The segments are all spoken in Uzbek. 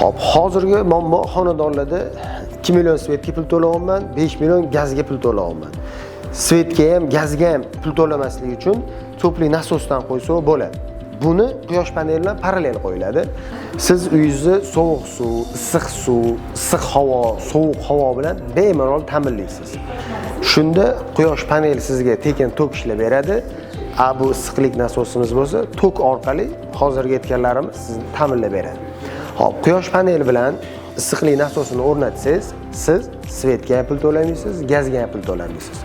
Xo'p, hozirgi muammo xonadonlarda 2 million светga pul to'layapman, 5 million gazga pul to'layapman. Светga ham, gazga ham pul to'lamaslik uchun тёплый nasosdan qo'ysa bo'ladi. Buni quyosh paneli bilan parallel qo'yiladi. Siz uyingizni sovuq suv, issiq suv, issiq havo, sovuq havo bilan bemalol ta'minlaysiz. Shunda quyosh paneli sizga tekin tok ishlab beradi. A bu issiqlik nasosimiz bo'lsa, tok orqali hozirgi aytganlarimiz sizni ta'minlab beradi. Xo'p, quyosh paneli bilan issiqlik nasosini o'rnatsangiz, siz светga ham pul to'lamaysiz, gazga ham pul to'lamaysiz.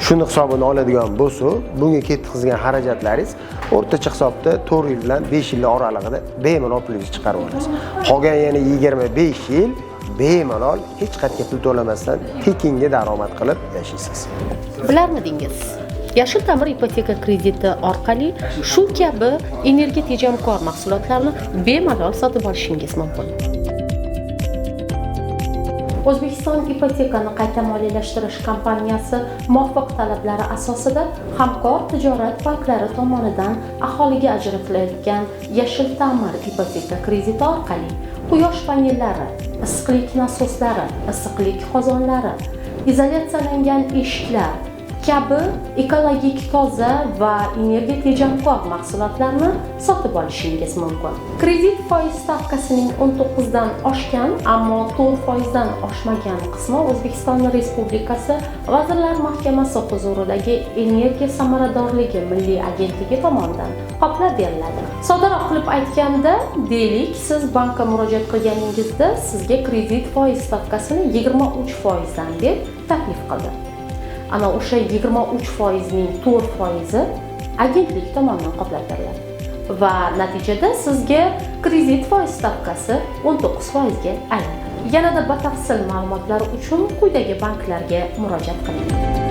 Shuni hisobini oladigan bo'lsa, bunga ketkazgan xarajatlaringiz o'rtacha hisobda 4 yil bilan 5 yil oralig'ida bemalol pulingizni chiqarib olasiz. Qolgan yana 25 yil bemalol hech qayerga pul to'lamasdan tekinga daromad qilib yashaysiz. Bilarmidingiz? Yashil ta'mir ipoteka krediti orqali shu kabi energiya tejamkor mahsulotlarni bemalol sotib olishingiz mumkin. O'zbekiston Ipotekani qayta moliyalashtirish kompaniyasi muvofiq talablari asosida hamkor tijorat banklari tomonidan aholiga ajratilayotgan Yashil ta'mir ipoteka krediti orqali quyosh panellari, issiqlik nasoslari, issiqlik qozonlari, izolyatsiyalangan eshiklar kabi ekologik toza va energiya tejamkor mahsulotlarni sotib olishingiz mumkin. Kredit foiz stavkasining 19 dan oshgan, ammo 4% dan oshmagan qismi O'zbekiston Respublikasi Vazirlar Mahkamasi huzuridagi Energiya samaradorligi milliy agentligi tomonidan qoplab beriladi. Soddaroq qilib aytganda, deylik, siz bankka murojaat qilganingizda sizga kredit foiz stavkasini 23% dan deb taklif qildi. Ana o'sha 23 foizning 4 foizi agentlik tomonidan qoplab beriladi va natijada sizga kredit foiz stavkasi 19 foizga aylanadi. Yanada batafsil ma'lumotlar uchun quyidagi banklarga murojaat qiling.